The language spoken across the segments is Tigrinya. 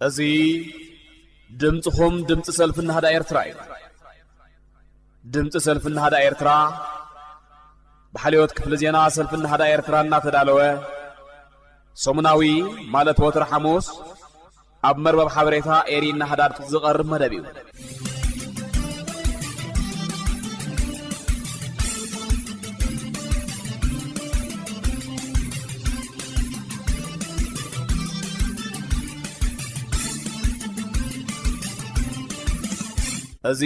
እዚ ድምፅኹም ድምፂ ሰልፊ ናህዳ ኤርትራ እዩ። ድምፂ ሰልፊ ናህዳ ኤርትራ ብሓልዮት ክፍሊ ዜና ሰልፊ ናህዳ ኤርትራ እናተዳለወ ሰሙናዊ፣ ማለት ወትሪ ሓሙስ፣ ኣብ መርበብ ሓበሬታ ኤሪ ናህዳ ዝቐርብ መደብ እዩ። እዚ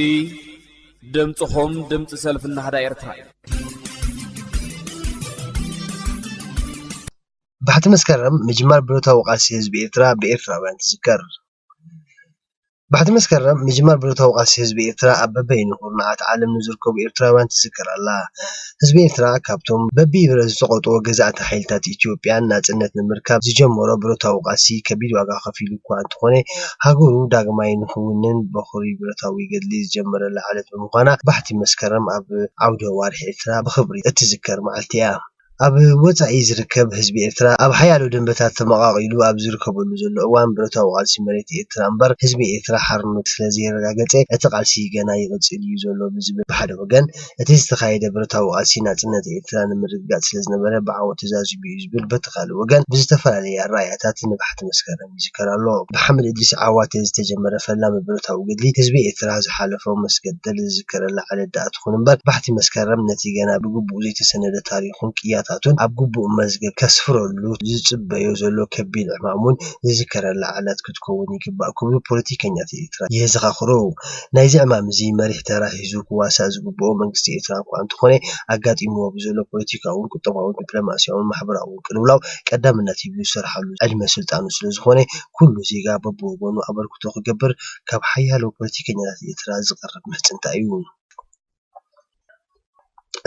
ድምፅኹም ድምፂ ሰልፊ ናህዳ ኤርትራ እዩ። ባሕቲ መስከረም ምጅማር ብረታዊ ቃልሲ ህዝቢ ኤርትራ ብኤርትራውያን ትዝከር። ባሕቲ መስከረም ምጅማር ብረታዊ ቃልሲ ህዝቢ ኤርትራ ኣብ በበይኑ ኩርናዓት ዓለም ንዝርከቡ ኤርትራውያን ትዝከር ኣላ። ህዝቢ ኤርትራ ካብቶም በብይብረ ዝተቖጥዎ ገዛእቲ ሓይልታት ኢትዮጵያን ናጽነት ንምርካብ ዝጀመሮ ብረታዊ ቃልሲ ከቢድ ዋጋ ከፊሉ እኳ እንተኾነ፣ ሃገሩ ዳግማይ ንክውንን በኹሪ ብረታዊ ገድሊ ዝጀመረላ ዕለት ብምዃና፣ ባሕቲ መስከረም ኣብ ዓውደ ዋርሒ ኤርትራ ብኽብሪ እትዝከር መዓልቲ እያ። ኣብ ወጻኢ ዝርከብ ህዝቢ ኤርትራ ኣብ ሓያሎ ደንበታት ተመቓቒሉ ኣብ ዝርከበሉ ዘሎ እዋን፣ ብረታዊ ቃልሲ መሬት ኤርትራ እምበር ህዝቢ ኤርትራ ሓርነቱ ስለ ዘየረጋገጸ፣ እቲ ቃልሲ ገና ይቕጽል እዩ ዘሎ ብዝብል፣ ብሓደ ወገን፣ እቲ ዝተኻየደ ብረታዊ ቃልሲ ናጽነት ኤርትራ ንምርግጋጽ ስለ ዝነበረ ብዓወት ተዛዚሙ እዩ ዝብል፣ በቲ ካልእ ወገን፣ ብዝተፈላለየ ኣረኣእያታት ንባሕቲ መስከረም ይዝከር ኣሎ። ብሓመድ እድሪስ ዓዋተ ዝተጀመረ ፈላሚ ብረታዊ ገድሊ ህዝቢ ኤርትራ ዝሓለፎ መስገደል ዝዝከረላ ዕለት ደኣ ትኹን እምበር፣ ባሕቲ መስከረም ነቲ ገና ብግቡእ ዘይተሰነደ ታሪኹን ቅያታቱን ኣብ ግቡእ መዝገብ ከስፍረሉ ዝጽበዮ ዘሎ ከቢድ ዕማም እውን ዝዝከረላ ዕለት ክትከውን ይግባእ ክብሉ ፖለቲከኛታት ኤርትራ የዘኻኽሩ። ናይዚ ዕማም እዚ መሪሕ ተራ ሒዙ ክዋሳእ ዝግብኦ መንግስቲ ኤርትራ እኳ እንተኾነ፣ ኣጋጢምዎ ብዘሎ ፖለቲካውን ቁጠባውን ዲፕሎማስያውን ማሕበራውን ቅልውላው ቀዳምነት ሂቡ ዝሰርሓሉ ዕድመ ስልጣኑ ስለ ዝኾነ፣ ኩሉ ዜጋ በብወገኑ ኣበርክቶ ክገብር ካብ ሓያሎ ፖለቲከኛታት ኤርትራ ዝቐርብ ምሕጽንታ እዩ።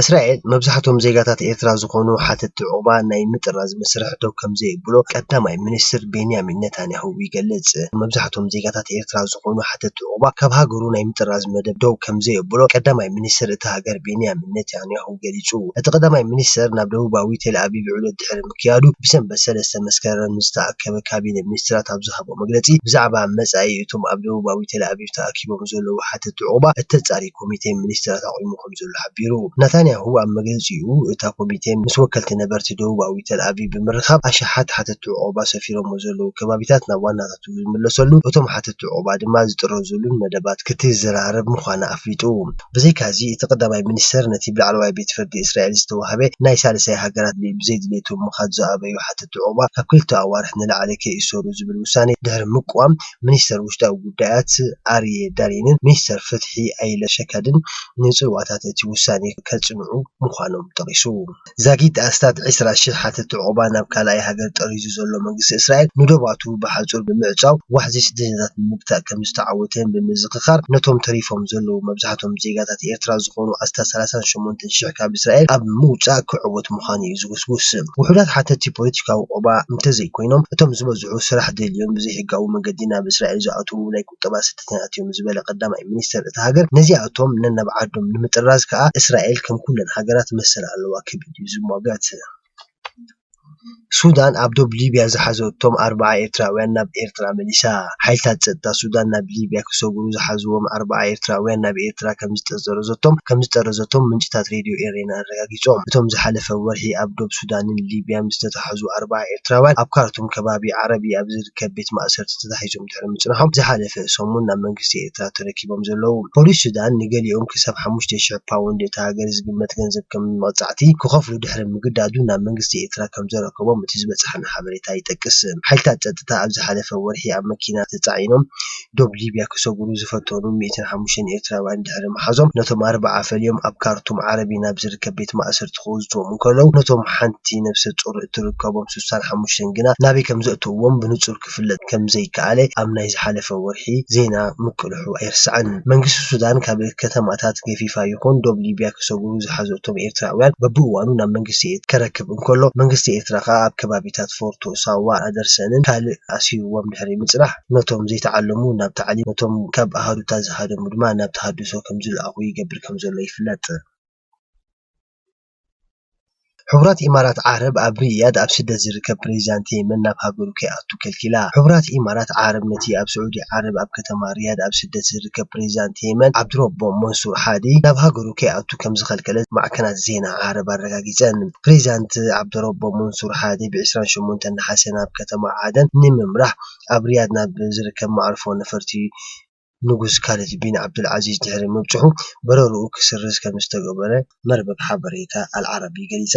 እስራኤል መብዛሕትኦም ዜጋታት ኤርትራ ዝኾኑ ሓተቲ ዑቕባ ናይ ምጥራዝ መስርሕ ደው ከም ዘየብሎ ቀዳማይ ሚኒስትር ቤንያሚን ነታንያሁ ይገልጽ። መብዛሕትኦም ዜጋታት ኤርትራ ዝኾኑ ሓተቲ ዑቕባ ካብ ሃገሩ ናይ ምጥራዝ መደብ ደው ከም ዘየብሎ ቀዳማይ ሚኒስትር እታ ሃገር ቤንያሚን ነታንያሁ ገሊጹ። እቲ ቀዳማይ ሚኒስትር ናብ ደቡባዊ ቴል ኣቪቭ ዑደት ድሕሪ ምክያዱ ብሰንበት ሰለስተ መስከረም ዝተኣከበ ካቢነ ሚኒስትራት ኣብ ዝሃቦ መግለጺ፣ ብዛዕባ መጻኢ እቶም ኣብ ደቡባዊ ቴል ኣቪቭ ተኣኪቦም ዘለዉ ሓተቲ ዑቕባ እተጻሪ ኮሚቴ ሚኒስትራት ኣቑሙ ከም ዘሎ ሓቢሩ። ናታንያሁ ኣብ መግለጺኡ፣ እታ ኮሚቴ ምስ ወከልቲ ነበርቲ ደቡባዊ ቴል ኣቪቭ ብምርኻብ፣ ኣሽሓት ሓተቲ ዑቕባ ሰፊሮሞ ዘለዉ ከባቢታት ናብ ዋናታቱ ዝምለሰሉ፣ እቶም ሓተቲ ዑቕባ ድማ ዝጥረዙሉን መደባት ክትዘራረብ ምዃና ኣፍሊጡ። ብዘይካዚ፣ እቲ ቀዳማይ ሚኒስተር ነቲ ብላዕለዋይ ቤት ፍርዲ እስራኤል ዝተዋህበ ናይ ሳልሳይ ሃገራት ብዘይድሌቶም ምኻድ ዝኣበዩ ሓተቲ ዑቕባ ካብ ክልተ ኣዋርሕ ንላዕሊ ከይእሰሩ ዝብል ውሳኔ ድሕሪ ምቅዋም፣ ሚኒስተር ውሽጣዊ ጉዳያት ኣርየ ዳሪንን ሚኒስተር ፍትሒ ኣይለ ሸካድን ንጽልዋታት እቲ ውሳኔ ከጽንዑ ምዃኖም ጠቒሱ። ዛጊድ ኣስታት ዕስራ ሽሕ ሓተቲ ዑቕባ ናብ ካልኣይ ሃገር ጠሪዙ ዘሎ መንግስቲ እስራኤል፣ ንዶባቱ ብሓጹር ብምዕጻው ዋሕዚ ስደተኛታት ንምግታእ ከም ዝተዓወተ ብምዝኽኻር፣ ነቶም ተሪፎም ዘለዉ መብዛሕትኦም ዜጋታት ኤርትራ ዝኾኑ ኣስታት ሰላሳን ሸሞንተን ሽሕ ካብ እስራኤል ኣብ ምውጻእ ክዕወት ምዃኑ እዩ ዝጉስጉስ። ውሑዳት ሓተቲ ፖለቲካዊ ዑቕባ እንተዘይኮይኖም፣ እቶም ዝበዝሑ ስራሕ ደልዮም ብዘይሕጋዊ መገዲ ናብ እስራኤል ዝኣትዉ ናይ ቁጠባ ስደተኛታት እዮም ዝበለ ቀዳማይ ሚኒስተር እታ ሃገር፣ ነዚኣቶም ነናብ ዓዶም ንምጥራዝ ከኣ እስራኤል ከም ኩለን ሃገራት መሰል ኣለዋ ክብል እዩ ዝሟገት። ሱዳን ኣብ ዶብ ሊብያ ዝሓዘቶም ኣርብዓ ኤርትራውያን ናብ ኤርትራ መሊሳ። ሓይልታት ጸጥታ ሱዳን ናብ ሊብያ ክሰግሩ ዝሓዝዎም ኣርብዓ ኤርትራውያን ናብ ኤርትራ ከም ዝጠረዘቶም፣ ከም ዝጠረዘቶም ምንጭታት ሬድዮ ኤሬና ኣረጋጊጾም። እቶም ዝሓለፈ ወርሒ ኣብ ዶብ ሱዳንን ሊብያን ዝተታሕዙ ኣርብዓ ኤርትራውያን ኣብ ካርቱም ከባቢ ዓረቢ ኣብ ዝርከብ ቤት ማእሰርቲ ተታሒዞም ድሕሪ ምጽንሖም ዝሓለፈ ሰሙን ናብ መንግስቲ ኤርትራ ተረኪቦም ዘለዉ። ፖሊስ ሱዳን ንገሊኦም ክሳብ ሓሙሽተ ሽሕ ፓውንድ እታ ሃገር ዝግመት ገንዘብ ከም መቕጻዕቲ ክኸፍሉ ድሕሪ ምግዳዱ ናብ መንግስቲ ኤርትራ ከም ዘረከቦም እቲ ዝበጽሓና ሓበሬታ ይጠቅስ። ሓይልታት ጸጥታ ኣብ ዝሓለፈ ወርሒ ኣብ መኪና ተጻዒኖም ዶብ ሊብያ ክሰግሩ ዝፈተኑ ሚእትን ሓሙሽተን ኤርትራውያን ድሕሪ ምሓዞም ነቶም ኣርብዓ ፈልዮም ኣብ ካርቱም ዓረቢ ናብ ዝርከብ ቤት ማእሰርቲ ክወስድዎም እንከለዉ ነቶም ሓንቲ ነብሰ ጡር እትርከቦም ስሳን ሓሙሽተን ግና ናበይ ከም ዘእተውዎም ብንጹር ክፍለጥ ከም ዘይከኣለ ኣብ ናይ ዝሓለፈ ወርሒ ዜና ምቅልሑ ኣይርሳዕን። መንግስቲ ሱዳን ካብ ከተማታት ገፊፋ ይኹን ዶብ ሊብያ ክሰግሩ ዝሓዘቶም ኤርትራውያን በብእዋኑ ናብ መንግስቲ ኤርትራ ከረክብ እንከሎ መንግስቲ ኤርትራ ከኣ ኣብ ከባቢታት ፎርቶ ሳዋ ኣደርሰንን ካልእ ኣሲርዎም ድሕሪ ምጽናሕ ነቶም ዘይተዓለሙ ናብ ታዕሊም ነቶም ካብ ኣሃዱታት ዝሃደሙ ድማ ናብ ተሃድሶ ከም ዝለኣኹ ይገብር ከም ዘሎ ይፍለጥ። ሕቡራት ኢማራት ዓረብ ኣብ ሪያድ ኣብ ስደት ዝርከብ ፕሬዚዳንት የመን ናብ ሃገሩ ከይኣቱ ከልኪላ። ሕቡራት ኢማራት ዓረብ ነቲ ኣብ ስዑዲ ዓረብ ኣብ ከተማ ሪያድ ኣብ ስደት ዝርከብ ፕሬዚዳንት የመን ዓብድረቦ መንሱር ሓዲ ናብ ሃገሩ ከይኣቱ ከም ዝኸልከለት ማዕከናት ዜና ዓረብ ኣረጋጊጸን። ፕሬዚዳንት ዓብድረቦ መንሱር ሓዲ ብ ዕስራን ሸሞንተን ነሓሰ ናብ ከተማ ዓደን ንምምራሕ ኣብ ሪያድ ናብ ዝርከብ መዕርፎ ነፈርቲ ንጉስ ካልድ ቢን ዓብዱልዓዚዝ ድሕሪ ምብጽሑ በረርኡ ክስርዝ ከም ዝተገበረ መርበብ ሓበሬታ ኣልዓረቢ ገሊጻ።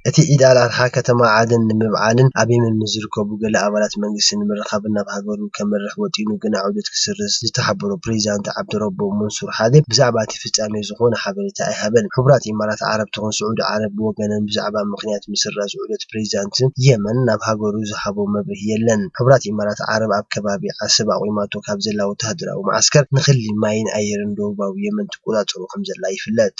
እቲ ዒድ ኣልኣድሓ ከተማ ዓደን ንምብዓልን ኣብ የመን ምስ ዝርከቡ ገለ ኣባላት መንግስቲ ንምርኻብን ናብ ሃገሩ ከምርሕ ወጢኑ ግና ዑደት ክስርዝ ዝተሓበሮ ፕሬዚዳንት ዓብድረቦ መንሱር ሓዴ ብዛዕባ እቲ ፍጻሜ ዝኾነ ሓበሬታ ኣይሃበን። ሕቡራት ኢማራት ዓረብ ትኹን ስዑዲ ዓረብ ብወገነን ብዛዕባ ምኽንያት ምስራዝ ዑደት ፕሬዚዳንት የመን ናብ ሃገሩ ዝሃቦ መብርሂ የለን። ሕቡራት ኢማራት ዓረብ ኣብ ከባቢ ዓሰብ ኣቑማቶ ካብ ዘላ ወተሃደራዊ መዓስከር ንክሊ ማይን ኣየርን ደቡባዊ የመን ትቆጻጸሮ ከም ዘላ ይፍለጥ።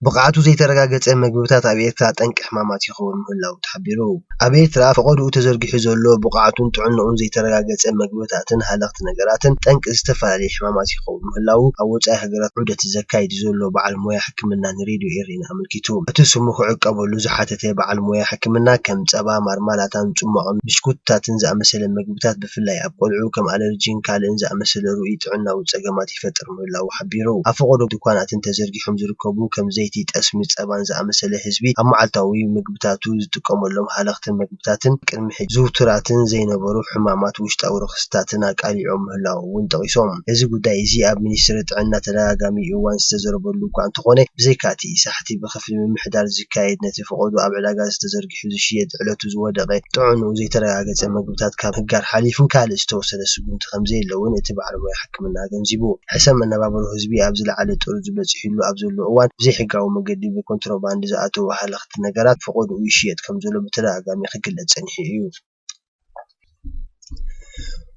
ብቕዓቱ ዘይተረጋገጸ መግብታት ኣብ ኤርትራ ጠንቂ ሕማማት ይኸውን ምህላዉ ተሓቢሩ። ኣብ ኤርትራ ፈቐድኡ ተዘርጊሑ ዘሎ ብቕዓቱን ጥዕንኡን ዘይተረጋገጸ መግብታትን ሃለኽቲ ነገራትን ጠንቂ ዝተፈላለዩ ሕማማት ይኸውን ምህላዉ ኣብ ወጻኢ ሃገራት ዑደት ዘካይድ ዘሎ በዓል ሞያ ሕክምና ንሬድዮ ኤሬና ኣመልኪቱ። እቲ ስሙ ክዕቀበሉ ዝሓተተ በዓል ሞያ ሕክምና ከም ጸባ፣ ማርማላታን ጽሟቕን ብሽኩትታትን ዝኣመሰለ መግብታት ብፍላይ ኣብ ቆልዑ ከም ኣለርጂን ካልእን ዝኣመሰለ ርኡይ ጥዕናዊ ጸገማት ይፈጥር ምህላዉ ሓቢሩ። ኣብ ፈቐዶ ድኳናትን ተዘርጊሖም ዝርከቡ ከም ዘይቲ፣ ጠስሚ፣ ጸባን ዝኣመሰለ ህዝቢ ኣብ መዓልታዊ ምግብታቱ ዝጥቀመሎም ሃለኽትን መግብታትን ቅድሚ ሕጂ ዝውቱራትን ዘይነበሩ ሕማማት ውሽጣዊ ረኽስታትን ኣቃሊዖም ምህላዉ እውን ጠቒሶም። እዚ ጉዳይ እዚ ኣብ ሚኒስትሪ ጥዕና ተደጋጋሚ እዋን ዝተዘረበሉ እኳ እንተኾነ፣ ብዘይካ እቲ ሳሕቲ ብክፍሊ ምምሕዳር ዝካየድ ነቲ ፈቐዶ ኣብ ዕዳጋ ዝተዘርጊሑ ዝሽየጥ ዕለቱ ዝወደቐ ጥዕንኡ ዘይተረጋገጸ መግብታት ካብ ህጋር ሓሊፉ ካልእ ዝተወሰደ ስጉምቲ ከም ዘየለ እውን እቲ በዓል ሞያ ሕክምና ኣገንዚቡ። ሕሰም መነባብሮ ህዝቢ ኣብ ዝለዓለ ጥርዙ በጺሑሉ ኣብ ዘሎ እዋን ብዘይሕጋዊ መገዲ ብኮንትሮባንድ ዝኣተዉ ሃለኽቲ ነገራት ፈቐድኡ ይሽየጥ ከም ዘሎ ብተደጋጋሚ ክግለጽ ጸኒሑ እዩ።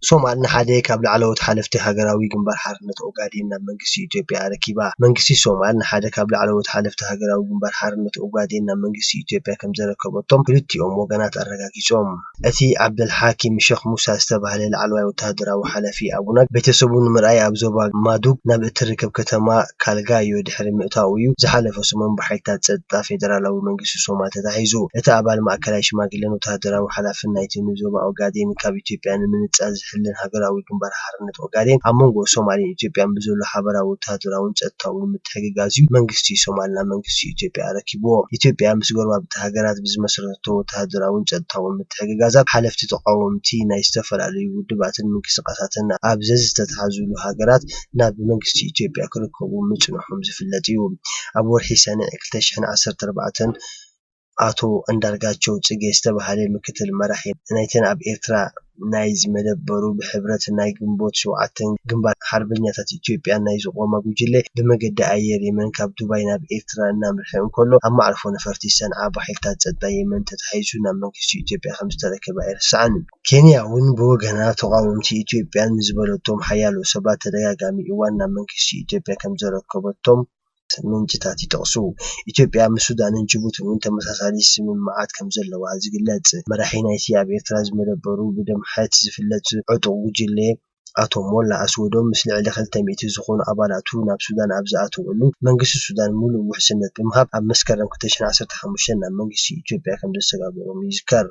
ሶማል ንሓደ ካብ ላዕለዎት ሓለፍቲ ሃገራዊ ግንባር ሓርነት ኦጋዴን ናብ መንግስቲ ኢትዮጵያ ኣረኪባ። መንግስቲ ሶማል ንሓደ ካብ ላዕለዎት ሓለፍቲ ሃገራዊ ግንባር ሓርነት ኦጋዴን ናብ መንግስቲ ኢትዮጵያ ከም ዘረከበቶም ክልቲኦም ወገናት ኣረጋጊጾም። እቲ ዓብደልሓኪም ሸኽ ሙሳ ዝተባህለ ላዕለዋይ ወተሃደራዊ ሓላፊ ኣቡናግ ቤተሰቡ ንምርኣይ ኣብ ዞባ ማዱግ ናብ እትርከብ ከተማ ካልጋዮ ድሕሪ ምእታዉ እዩ ዝሓለፈ ሰሙን ብሓይልታት ጸጥታ ፌደራላዊ መንግስቲ ሶማል ተታሒዙ። እቲ ኣባል ማእከላይ ሽማግለን ወተሃደራዊ ሓላፍን ናይቲ ንዞባ ኦጋዴን ካብ ኢትዮጵያ ንምንጻል ዝሕልን ሃገራዊ ግንባር ሓርነት ኦጋዴን ኣብ መንጎ ሶማልን ኢትዮጵያን ብዘሎ ሓበራዊ ወተሃደራውን ጸጥታውን ምትሕግጋዝ እዩ መንግስቲ ሶማል ናብ መንግስቲ ኢትዮጵያ ኣረኪብዎ። ኢትዮጵያ ምስ ጎረባብቲ ሃገራት ብዝመሰረቶ ወተሃደራውን ጸጥታውን ምትሕግጋዛት ሓለፍቲ ተቓወምቲ ናይ ዝተፈላለዩ ውድባትን ምንቅስቃሳትን ኣብ ዘዝተታሓዙሉ ሃገራት ናብ መንግስቲ ኢትዮጵያ ክርከቡ ምጽንሖም ዝፍለጥ እዩ። ኣብ ወርሒ ሰነ ክልተ ሽሕን ዓሰርተ ኣርባዕተን ኣቶ እንዳርጋቸው ጽጌ ዝተባህለ ምክትል መራሒ ናይተን ኣብ ኤርትራ ናይ ዝመደበሩ ብሕብረት ናይ ግንቦት ሸውዓተ ግንባር ሓርበኛታት ኢትዮጵያ ናይ ዝቖማ ጉጅለ ብመገዲ ኣየር የመን ካብ ዱባይ ናብ ኤርትራ እናምርሐ እንከሎ ኣብ መዕርፎ ነፈርቲ ሰንዓ ብሓይልታት ጸጥታ የመን ተታሒዙ ናብ መንግስቲ ኢትዮጵያ ከም ዝተረከበ ኣይርሳዕን። ኬንያ እውን ብወገና ተቓወምቲ ኢትዮጵያ ንዝበለቶም ሓያሎ ሰባት ተደጋጋሚ እዋን ናብ መንግስቲ ኢትዮጵያ ከም ዘረከበቶም ምንጭታት ይጠቕሱ። ኢትዮጵያ ምስ ሱዳንን ጅቡትን እውን ተመሳሳሊ ስምምዓት ከም ዘለዋ ዝግለጽ። መራሒ ናይቲ ኣብ ኤርትራ ዝመደበሩ ብደምሐት ዝፍለጥ ዕጡቕ ጉጅለ ኣቶ ሞላ ኣስወዶም ምስ ልዕሊ ክልተ ሚእቲ ዝኾኑ ኣባላቱ ናብ ሱዳን ኣብ ዝኣተወሉ መንግስቲ ሱዳን ሙሉእ ውሕስነት ብምሃብ ኣብ መስከረም ክልተ ሽሕን ዓሰርተ ሓሙሽተን ናብ መንግስቲ ኢትዮጵያ ከም ዘሰጋገሮም ይዝከር።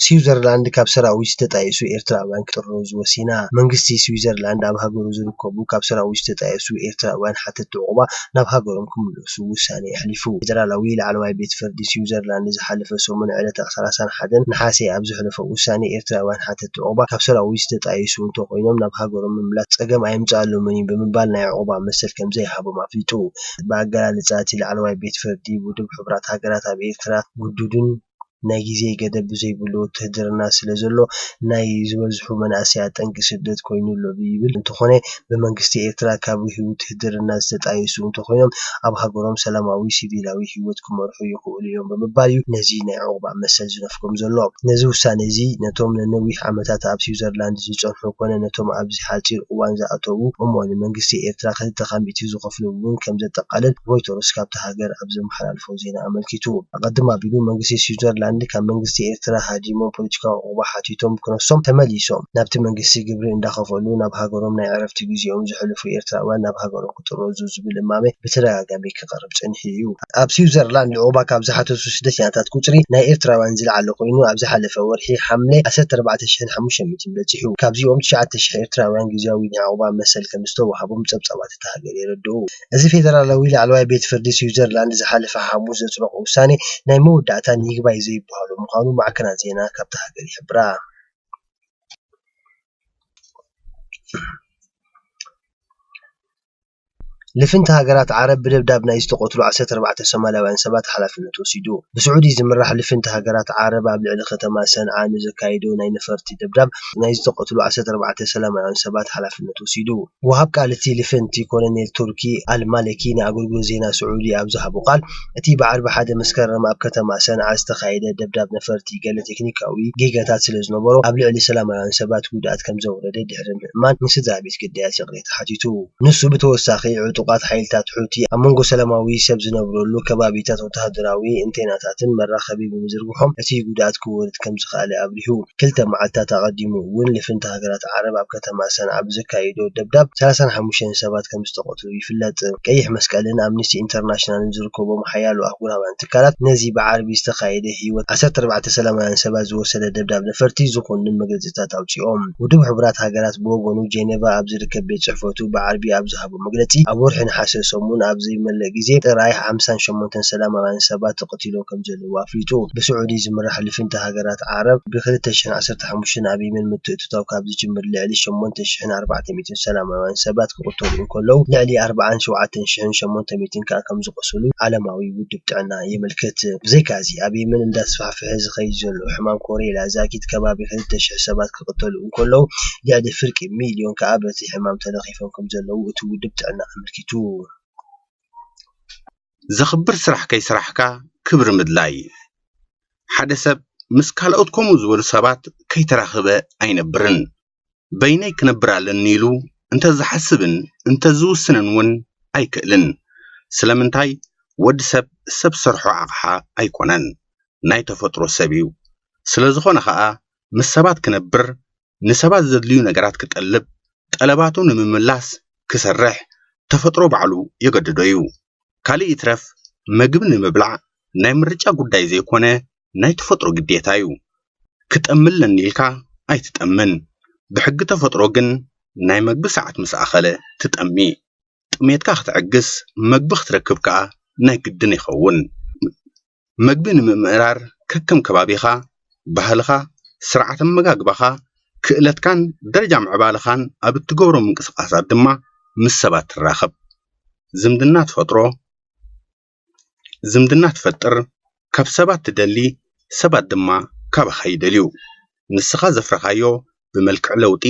ስዊዘርላንድ ካብ ሰራዊት ዝተጣየሱ ኤርትራውያን ክጥረዙ ወሲና። መንግስቲ ስዊዘርላንድ ኣብ ሃገሩ ዝርከቡ ካብ ሰራዊት ዝተጣየሱ ኤርትራውያን ሓተትቲ ዑቕባ ናብ ሃገሮም ክምለሱ ውሳኔ ኣሕሊፉ። ፌደራላዊ ላዕለዋይ ቤት ፍርዲ ስዊዘርላንድ ዝሓለፈ ሰሙን ዕለት ሰላሳን ሓደን ነሓሰ ኣብ ዘሕለፎ ውሳኔ ኤርትራውያን ሓተትቲ ዑቕባ ካብ ሰራዊት ዝተጣየሱ እንተኾይኖም ናብ ሃገሮም ምምላስ ጸገም ኣየምጽኣሎምን እዩ ብምባል ናይ ዑቕባ መሰል ከም ዘይሃቦም ኣፍሊጡ። ብኣገላልጻ እቲ ላዕለዋይ ቤት ፍርዲ ውድብ ሕቡራት ሃገራት ኣብ ኤርትራ ግዱድን ናይ ግዜ ገደብ ዘይብሉ ውትህድርና ስለ ዘሎ ናይ ዝበዝሑ መናእሰያት ጠንቂ ስደት ኮይኑ ኣሎ ይብል። እንተኾነ ብመንግስቲ ኤርትራ ካብ ውትህድርና ዝተጣየሱ እንተኾይኖም ኣብ ሃገሮም ሰላማዊ ሲቪላዊ ህይወት ክመርሑ ይኽእሉ እዮም ብምባል እዩ ነዚ ናይ ዑቕባ መሰል ዝነፍጎም ዘሎ። ነዚ ውሳነ እዚ ነቶም ንነዊሕ ዓመታት ኣብ ስዊዘርላንድ ዝጸንሑ ኮነ ነቶም ኣብዚ ሓጺር እዋን ዝኣተዉ እሞ ንመንግስቲ ኤርትራ ክልተ ካብ ሚእቲ ዝኸፍሉ እውን ከም ዘጠቓልል ሮይተርስ ካብታ ሃገር ኣብ ዘመሓላልፎ ዜና ኣመልኪቱ። ኣቐድም ኣቢሉ መንግስቲ ስዊዘርላንድ ክንዲ ካብ መንግስቲ ኤርትራ ሃዲሞም ፖለቲካዊ ዑቕባ ሓቲቶም ክነሶም ተመሊሶም ናብቲ መንግስቲ ግብሪ እንዳኸፈሉ ናብ ሃገሮም ናይ ዕረፍቲ ግዜኦም ዘሕልፉ ኤርትራውያን ናብ ሃገሮም ክጥረዙ ዝብል እማመ ብተደጋጋሚ ክቐርብ ጸኒሑ እዩ። ኣብ ስዊዘርላንድ ዑቕባ ካብ ዝሓተቱ ስደተኛታት ቁጽሪ ናይ ኤርትራውያን ዝለዓለ ኮይኑ ኣብ ዝሓለፈ ወርሒ ሓምለ ዓሰርተ ኣርባዕተ ሽሕን ሓሙሽተ ሚእትን በጺሑ። ካብዚኦም ትሽዓተ ሽሕ ኤርትራውያን ግዝያዊ ናይ ዑቕባ መሰል ከም ዝተዋሃቦም ጸብጻባት እታ ሃገር የረድኡ። እዚ ፌደራላዊ ላዕለዋይ ቤት ፍርዲ ስዊዘርላንድ ዝሓለፈ ሓሙስ ዘጽደቖ ውሳኔ ናይ መወዳእታን ይግባይ ዘይበሃሎ ምዃኑ ማዕከናት ዜና ካብታ ሃገር ይሕብራ። ልፍንቲ ሃገራት ዓረብ ብደብዳብ ናይ ዝተቐትሉ ዓሰርተ ኣርባዕተ ሶማላውያን ሰባት ሓላፍነት ወሲዱ። ብስዑዲ ዝምራሕ ልፍንቲ ሃገራት ዓረብ ኣብ ልዕሊ ከተማ ሰንዓ ንዘካየዶ ናይ ነፈርቲ ደብዳብ ናይ ዝተቐትሉ ዓሰርተ ኣርባዕተ ሰላማውያን ሰባት ሓላፍነት ወሲዱ። ወሃብ ቃል እቲ ልፍንቲ ኮሎኔል ቱርኪ ኣልማለኪ ንኣገልግሎት ዜና ስዑዲ ኣብ ዝሃቦ ቃል፣ እቲ ብዓርቢ ሓደ መስከረም ኣብ ከተማ ሰንዓ ዝተኻየደ ደብዳብ ነፈርቲ ገለ ቴክኒካዊ ጌጋታት ስለ ዝነበሮ ኣብ ልዕሊ ሰላማውያን ሰባት ጉድኣት ከም ዘውረደ ድሕሪ ምእማን ንስድራ ቤት ግዳያት ይቕሬታ ሓቲቱ። ንሱ ብተወሳኺ ዕጡቓት ሓይልታት ሑቲ ኣብ መንጎ ሰላማዊ ሰብ ዝነብረሉ ከባቢታት ወተሃደራዊ እንቴናታትን መራኸቢ ብምዝርግሖም እቲ ጉድኣት ክወርድ ከም ዝኸኣለ ኣብሪሁ። ክልተ መዓልታት ኣቐዲሙ እውን ልፍንቲ ሃገራት ዓረብ ኣብ ከተማ ሰንዓ ብዘካየዶ ደብዳብ ሰላሳን ሓሙሽተን ሰባት ከም ዝተቐትሉ ይፍለጥ። ቀይሕ መስቀልን ኣምኒስቲ ኢንተርናሽናልን ዝርከቦም ሓያሎ ኣህጉራውያን ትካላት ነዚ ብዓርቢ ዝተኻየደ ህይወት ዓሰርተ ኣርባዕተ ሰላማውያን ሰባት ዝወሰደ ደብዳብ ነፈርቲ ዝኹንን መግለጺታት ኣውጺኦም። ውድብ ሕቡራት ሃገራት ብወገኑ ጄኔቫ ኣብ ዝርከብ ቤት ጽሕፈቱ ብዓርቢ ኣብ ዝሃቦ መግለጺ ኣብ ወርሒ ነሓሰ ሰሙን ኣብ ዘይመልእ ግዜ ጥራይ ሓምሳን ሸሞንተን ሰላማውያን ሰባት ተቐቲሎም ከም ዘለዉ ኣፍሊጡ። ብስዑዲ ዝምራሕ ልፍንቲ ሃገራት ዓረብ ብ ክልተ ሽሕን ዓሰርተ ሓሙሽተን ኣብ የመን ምትእትታው ካብ ዝጅምር ልዕሊ ሸሞንተ ሽሕን ኣርባዕተ ሚእትን ሰላማውያን ሰባት ክቕተሉ እንከለዉ ልዕሊ ኣርባዓን ሸውዓተን ሽሕን ሸሞንተ ሚእትን ከኣ ከም ዝቖሰሉ ዓለማዊ ውድብ ጥዕና የመልክት። ብዘይካዚ ኣብ የመን እንዳተስፋሕፍሐ ዝኸይድ ዘሎ ሕማም ኮሬላ ዛጊት ከባቢ ክልተ ሽሕ ሰባት ክቕተሉ እንከለዉ ልዕሊ ፍርቂ ሚልዮን ከኣ በቲ ሕማም ተለኺፎም ከም ዘለዉ እቲ ውድብ ጥዕና ኣመልኪቱ። ዘኽብር ስራሕ ከይሰራሕካ ክብሪ ምድላይ። ሓደ ሰብ ምስ ካልኦት ከምኡ ዝበሉ ሰባት ከይተራኸበ ኣይነብርን። በይነይ ክነብር ኣለኒ ኢሉ እንተዝሓስብን እንተዝውስንን እውን ኣይክእልን። ስለምንታይ? ወዲ ሰብ ሰብ ሰርሖ ኣቕሓ ኣይኮነን፣ ናይ ተፈጥሮ ሰብ እዩ። ስለ ዝኾነ ኸኣ ምስ ሰባት ክነብር፣ ንሰባት ዘድልዩ ነገራት ክጠልብ፣ ጠለባቱ ንምምላስ ክሰርሕ ተፈጥሮ ባዕሉ የገድዶ እዩ። ካልእ ይትረፍ መግቢ ንምብላዕ ናይ ምርጫ ጉዳይ ዘይኮነ ናይ ተፈጥሮ ግዴታ እዩ። ክጠሚ ኣለኒ ኢልካ ኣይትጠምን። ብሕጊ ተፈጥሮ ግን ናይ መግቢ ሰዓት ምስ ኣኸለ ትጠሚ። ጥሜትካ ክትዕግስ መግቢ ክትረክብ ከኣ ናይ ግድን ይኸውን። መግቢ ንምምእራር ከከም ከባቢኻ፣ ባህልኻ፣ ስርዓት ኣመጋግባኻ፣ ክእለትካን ደረጃ ምዕባለኻን ኣብ እትገብሮ ምንቅስቓሳት ድማ ምስ ሰባት ትራኸብ። ዝምድና ትፈጥሮ ዝምድና ትፈጥር፣ ካብ ሰባት ትደሊ፣ ሰባት ድማ ካባኻ ይደልዩ። ንስኻ ዘፍረኻዮ ብመልክዕ ለውጢ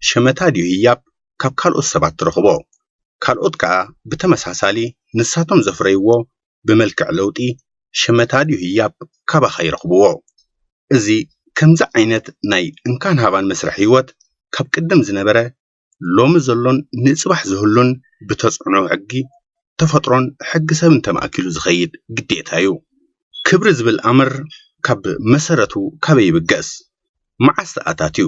ሸመታ ድዩ ህያብ ካብ ካልኦት ሰባት ትረኽቦ። ካልኦት ከኣ ብተመሳሳሊ ንሳቶም ዘፍረይዎ ብመልክዕ ለውጢ ሸመታ ድዩ ህያብ ካባኻ ይረኽብዎ። እዚ ከምዚ ዓይነት ናይ እንካን ሃባን መስርሕ ህይወት ካብ ቅድም ዝነበረ ሎሚ ዘሎን ንጽባሕ ዝህሉን ብተጽዕኖ ሕጊ ተፈጥሮን ሕጊ ሰብን ተማእኪሉ ዝኸይድ ግዴታ እዩ። ክብሪ ዝብል ኣምር ካብ መሰረቱ ካበይ ይብገስ? መዓስ ተኣታትዩ?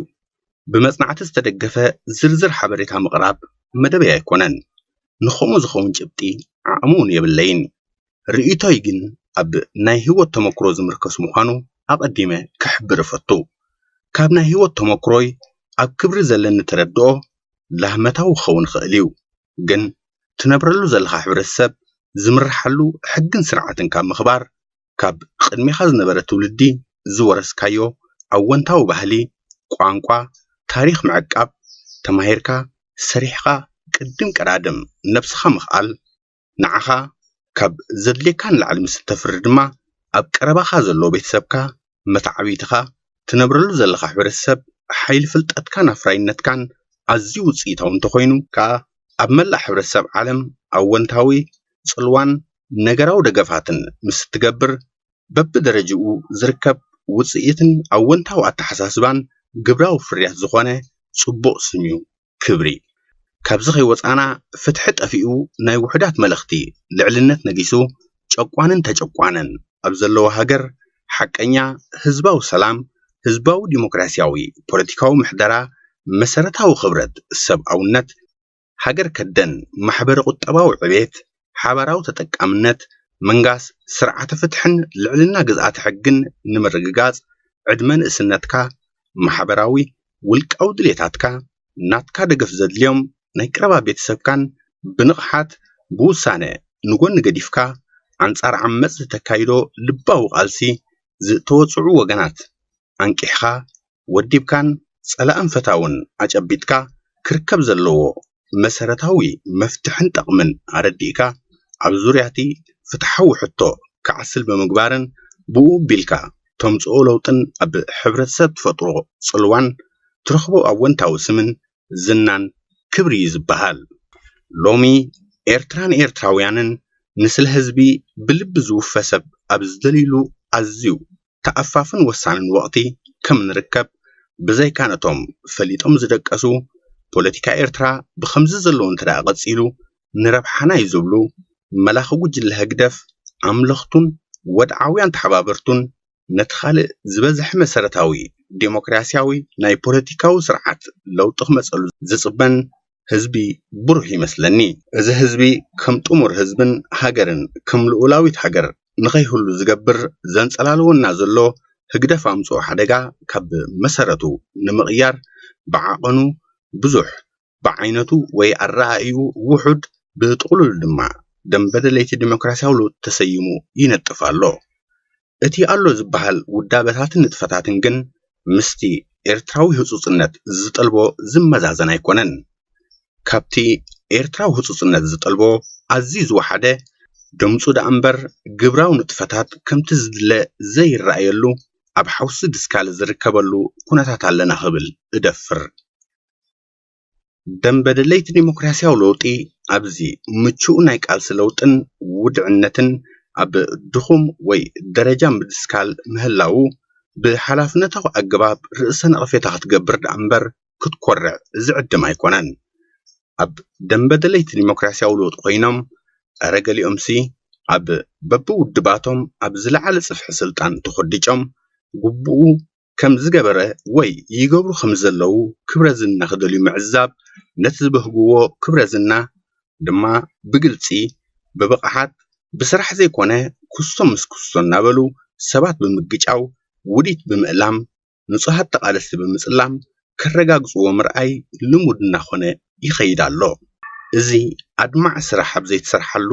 ብመጽናዕቲ ዝተደገፈ ዝርዝር ሓበሬታ ምቕራብ መደበይ ኣይኮነን። ንኸምኡ ዝኸውን ጭብጢ ዓቕሚ እውን የብለይን። ርእይቶይ ግን ኣብ ናይ ህይወት ተመክሮ ዝምርከስ ምዃኑ ኣቐዲመ ክሕብር እፈቱ። ካብ ናይ ህይወት ተመክሮይ ኣብ ክብሪ ዘለኒ ተረድኦ ላህመታዊ ክኸውን ይኽእል እዩ። ግን ትነብረሉ ዘለኻ ሕብረተሰብ ዝምርሓሉ ሕግን ስርዓትን ካብ ምኽባር፣ ካብ ቅድሜኻ ዝነበረ ትውልዲ ዝወረስካዮ ኣወንታዊ ባህሊ፣ ቋንቋ፣ ታሪኽ ምዕቃብ፣ ተማሂርካ፣ ሰሪሕኻ፣ ቅድም ቀዳድም ነብስኻ ምኽኣል፣ ንዓኻ ካብ ዘድልየካ ንላዕሊ ምስ እተፍሪ ድማ ኣብ ቀረባኻ ዘሎ ቤተሰብካ፣ መተዓብይትኻ፣ ትነብረሉ ዘለኻ ሕብረተሰብ ሓይሊ ፍልጠትካን ኣፍራይነትካን ኣዝዩ ውፅኢታዊ እንተኾይኑ ከኣ ኣብ መላእ ሕብረተሰብ ዓለም ኣወንታዊ ፅልዋን ነገራዊ ደገፋትን ምስ እትገብር በብደረጅኡ ዝርከብ ውፅኢትን ኣወንታዊ ኣተሓሳስባን ግብራዊ ፍርያት ዝኾነ ፅቡቕ ስም እዩ። ክብሪ። ካብዚ ከይወፃና ፍትሒ ጠፊኡ ናይ ውሑዳት መለኽቲ ልዕልነት ነጊሱ ጨቋንን ተጨቋንን ኣብ ዘለዎ ሃገር ሓቀኛ ህዝባዊ ሰላም፣ ህዝባዊ ዲሞክራሲያዊ ፖለቲካዊ ምሕደራ፣ መሰረታዊ ክብረት ሰብኣውነት፣ ሃገር ከደን ማሕበረ ቁጠባዊ ዕቤት፣ ሓባራዊ ተጠቃምነት፣ ምንጋስ ስርዓተ ፍትሕን ልዕልና ግዝኣተ ሕግን ንምርግጋጽ፣ ዕድመ ንእስነትካ፣ ማሕበራዊ ውልቃዊ ድሌታትካ፣ ናትካ ደገፍ ዘድልዮም ናይ ቀረባ ቤተሰብካን ብንቕሓት ብውሳነ ንጎኒ ገዲፍካ ኣንጻር ዓመጽ ዝተካይዶ ልባዊ ቃልሲ ዝተወጽዑ ወገናት ኣንቂሕካ ወዲብካን ጸላእን ፈታውን ኣጨቢጥካ ክርከብ ዘለዎ መሰረታዊ መፍትሕን ጠቕምን ኣረዲእካ ኣብ ዙርያ እቲ ፍትሓዊ ሕቶ ክዓስል ብምግባርን ብኡ ቢልካ ተምጽኦ ለውጥን ኣብ ሕብረተሰብ ትፈጥሮ ጽልዋን ትረኽቦ ኣወንታዊ ስምን ዝናን ክብሪ እዩ ዝበሃል። ሎሚ ኤርትራን ኤርትራውያንን ንስለ ህዝቢ ብልቢ ዝውፈ ሰብ ኣብ ዝደልይሉ ኣዝዩ ተኣፋፍን ወሳንን ወቕቲ ከም ንርከብ ብዘይካ ነቶም ፈሊጦም ዝደቀሱ ፖለቲካ ኤርትራ ብኸምዚ ዘሎ እንተ ደኣ ቀጺሉ ንረብሓና እዩ ዝብሉ መላኺ ጉጅለ ህግደፍ ኣምለኽቱን ወድዓውያን ተሓባበርቱን ነቲ ካልእ ዝበዝሐ መሰረታዊ ዴሞክራሲያዊ ናይ ፖለቲካዊ ስርዓት ለውጢ ክመጸሉ ዝጽበን ህዝቢ ብሩህ ይመስለኒ። እዚ ህዝቢ ከም ጥሙር ህዝብን ሃገርን ከም ልኡላዊት ሃገር ንኸይህሉ ዝገብር ዘንጸላልወና ዘሎ ህግደፍ ኣምጽኦ ሓደጋ ካብ መሰረቱ ንምቕያር ብዓቐኑ ብዙሕ ብዓይነቱ ወይ ኣረኣእዩ ውሑድ ብጥቕሉል ድማ ደንበ ደለይቲ ዲሞክራሲያዊ ለውጢ ተሰይሙ ይነጥፍ ኣሎ። እቲ ኣሎ ዝበሃል ውዳበታትን ንጥፈታትን ግን ምስቲ ኤርትራዊ ህጹጽነት ዝጠልቦ ዝመዛዘን ኣይኮነን። ካብቲ ኤርትራዊ ህጹጽነት ዝጠልቦ ኣዝዩ ዝወሓደ ድምጹ ደኣ እምበር ግብራዊ ንጥፈታት ከምቲ ዝድለ ዘይረኣየሉ ኣብ ሓውሲ ድስካል ዝርከበሉ ኩነታት ኣለና ክብል እደፍር። ደንበ ደለይቲ ዲሞክራሲያዊ ለውጢ ኣብዚ ምቹእ ናይ ቃልሲ ለውጥን ውድዕነትን ኣብ ድኹም ወይ ደረጃ ምድስካል ምህላዉ ብሓላፍነታዊ ኣገባብ ርእሰ ነቐፌታ ክትገብር ደኣ እምበር ክትኮርዕ ዝዕድም ኣይኮነን። ኣብ ደንበ ደለይቲ ዲሞክራሲያዊ ለውጢ ኮይኖም፣ ጸረ ገሊኦምሲ ኣብ በብውድባቶም ኣብ ዝለዓለ ጽፍሒ ስልጣን ተኾዲጮም፣ ግቡኡ ከም ዝገበረ ወይ ይገብሩ ከም ዘለዉ ክብረ ዝና ክደልዩ ምዕዛብ፣ ነቲ ዝበህግዎ ክብረ ዝና ድማ ብግልጺ፣ ብብቕዓት፣ ብስራሕ ዘይኮነ ክሶም ምስ ክሶ እናበሉ ሰባት ብምግጫው፣ ውዲት ብምእላም፣ ንጹሃት ተቓለስቲ ብምጽላም ከረጋግጽዎ ምርኣይ ልሙድ እናኾነ ይኸይድ ኣሎ። እዚ ኣድማዒ ስራሕ ኣብ ዘይተሰርሓሉ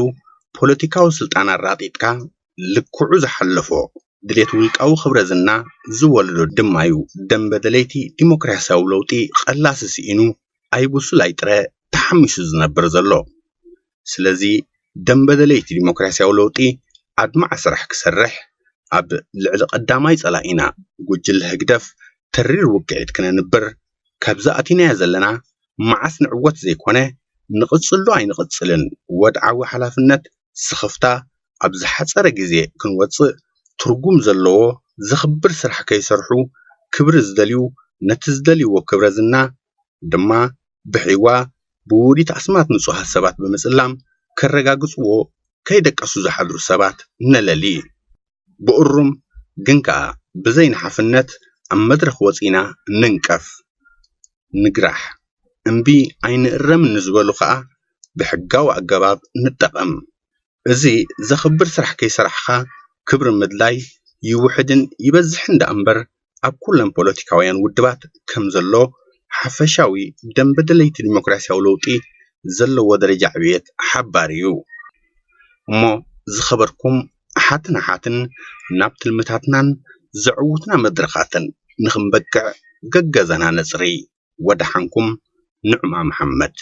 ፖለቲካዊ ስልጣን ኣራጢጥካ ልክዑ ዝሓለፎ ድሌት ውልቃዊ ክብረ ዝና ዝወለዶ ድማዩ ደንበ ደለይቲ ዲሞክራሲያዊ ለውጢ ቐላሲ ስኢኑ ኣይብሱል ኣይጥረ ተሓሚሱ ዝነብር ዘሎ። ስለዚ ደንበ ደለይቲ ዲሞክራሲያዊ ለውጢ ኣድማዒ ስራሕ ክሰርሕ፣ ኣብ ልዕሊ ቀዳማይ ጸላኢና ጉጅለ ህግደፍ ተሪር ውግዒት ክነንብር፣ ካብዚ ኣቲናዮ ዘለና መዓስ ንዕወት ዘይኮነ ንቕጽል ዶ ኣይንቕጽልን ወድዓዊ ሓላፍነት ስኽፍታ ኣብ ዝሓጸረ ግዜ ክንወጽእ ትርጉም ዘለዎ ዘኽብር ስራሕ ከይሰርሑ ክብሪ ዝደልዩ ነቲ ዝደልይዎ ክብረ ዝና ድማ ብሕዋ ብውዲት ኣስማት ንጹሃት ሰባት ብምጽላም ከረጋግጽዎ ከይደቀሱ ዝሓድሩ ሰባት ነለሊ። ብእሩም ግን ከኣ ብዘይ ንሓፍነት ኣብ መድረኽ ወጺና ንንቀፍ፣ ንግራሕ፣ እምቢ ኣይንእረምን ንዝበሉ ከኣ ብሕጋዊ ኣገባብ ንጠቐም። እዚ ዘኽብር ስራሕ ከይሰራሕኻ ክብሪ ምድላይ ይውሕድን ይበዝሕን ደኣ እምበር ኣብ ኩለን ፖለቲካውያን ውድባት ከም ዘሎ ሓፈሻዊ ደንበ ደለይቲ ዲሞክራሲያዊ ለውጢ ዘለዎ ደረጃ ዕብየት ሓባር እዩ። እሞ ዝኸበርኩም ኣሓትን ኣሓትን ናብ ትልምታትናን ዘዕውትና መድረኻትን ንኽንበቅዕ ገገዛና ነጽሪ። ወደሓንኩም ንዑማ መሓመድ።